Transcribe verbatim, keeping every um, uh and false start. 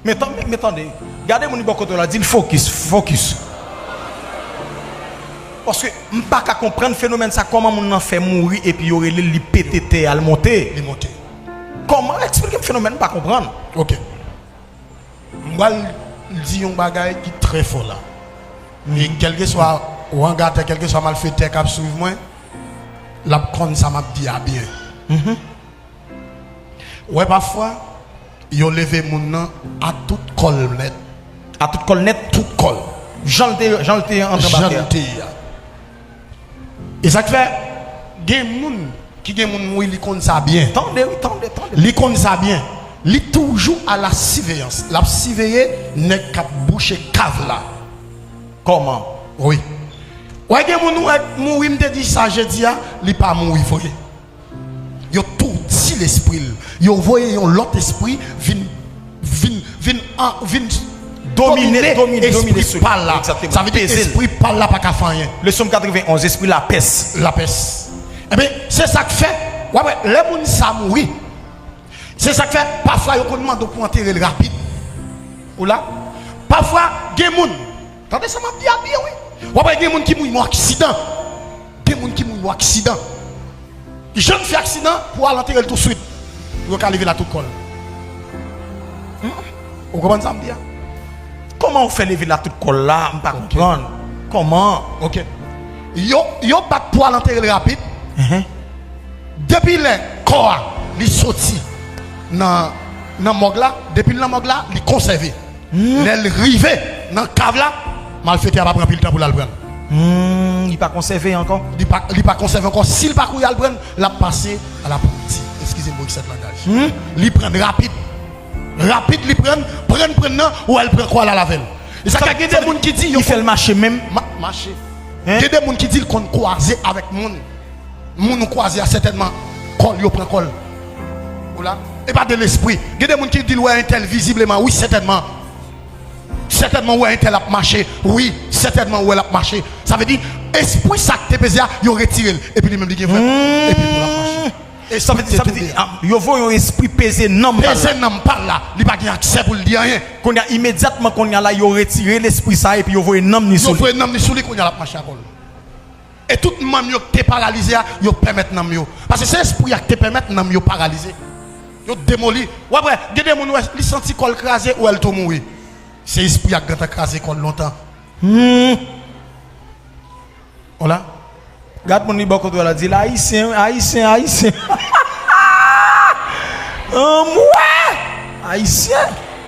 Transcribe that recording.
Men tan- men- men tande, gade moun ki bò kote w la, di l fokis, fokis. Paske m pa ka konprann fenomèn sa, kòman moun nan fè mouri epi yo rele l, li pete tè a, l monte. Li monte. Kòman? Eksplike m fenomèn, m pa konprann. Ok. M pral di yon bagay ki trè fò la. E kèlkeswa wangatè, kèlkeswa malfetè k ap swiv mwen, l ap konn sa m ap di a byen. Ou wè, pafwa, yo leve moun nan a tout kò l nèt. A tout kò l nèt? Tout kò l. Jan l te, jan l te antre anba tè a. Jan l te ye a. E sa k fè, gen moun ki gen moun mouri, li konn sa byen. Tande, wi, tande, tande. Li konn sa byen. Li toujou a la siveyans. L ap siveye nèg k ap bouche kav la. Kòman? Wi. Wè, gen moun ou wè mouri, m te di sa jedi a, li pa mouri vre. Yo toudi lespri l. Yo voye yon lòt espri vin, vin, vin, an- vin domine, domine, domine espri pa l la. Egzakteman. Sa vle di espri pa l la pa ka fè anyen. Le Sòm katrevenn onz, espri lapès. Lapès. Ebyen, se sa k fè, w ap wè, lè moun sa mouri, se sa k fè, pafwa, yo konn mande w pou antere l rapid. Ou la? Pafwa, gen moun, tande sa m ap di a byen, wi. W ap wè, gen moun ki mouri nan aksidan. Gen moun ki mouri nan aksidan. Jan l fè aksidan pou al antere l touswit. Pou yo ka leve l a tout kò l. Ou konprann sa m di a? Kòman ou fè leve l a tout kò l la? M pa konprann. Kòman? Ok. Yo, yo bat pou al antere l rapid. Depi lè kò a, li soti nan, nan mòg la, depi l nan mòg la, li konsève. Lè l rive nan kav la, malfetè a pa pran anpil tan pou l al pran l. Hmm, li pa konsève ankò? Li pa, li pa konsève ankò. Si l pa kouri al pran l, l ap pase a la poukti. Eskize m pou eksè de langaj. Li pran l rapid. Rapid li pran l, pran l, pran l nan, ou wè l pran kò l al avè l. E sa k fè gen de moun ki di yo fè l mache menm. Ma- mache. Gen de moun ki di l konn kwaze avèk moun. Moun ou kwaze a, sètènman, kò l, yo pran kò l. Ou la? E pa de lespri. Gen de moun ki di l wè entèl vizibleman, wi, sètènman. Sètènman, ou wè entèl ap mache. Wi, sètènman, ou wè l ap mache. Sa vle di, espri sa k te peze a, yo retire l. Epi li menm, li gen vre kò l. Epi pou l ap mache. Sa vle di, sa vle di, ah, yo voye yon espri peze nanm pa l la. Peze nanm pa l la. Li pa gen aksè pou l di anyen. Kounye a, imedyatman, kounye a la, yo retire lespri sa a, epi yo voye nanm ni sou li. Yo voye nanm ni sou li, kounye a, l ap mache a kò l. E tout manm yo ki te paralize a, yo pèmèt nanm yo. Paske se espri a ki te pèmèt nanm yo paralize. Yo demoli. W ap wè, gen de moun, wè, li santi kò l kraze, ou wè l tou mouri. Se espri a k gentan kraze kò l lontan. Hmm. Ou la? Gad moun li bò kote w la, di l, Ayisyen, Ayisyen, Ayisyen. Anmwey! Ayisyen!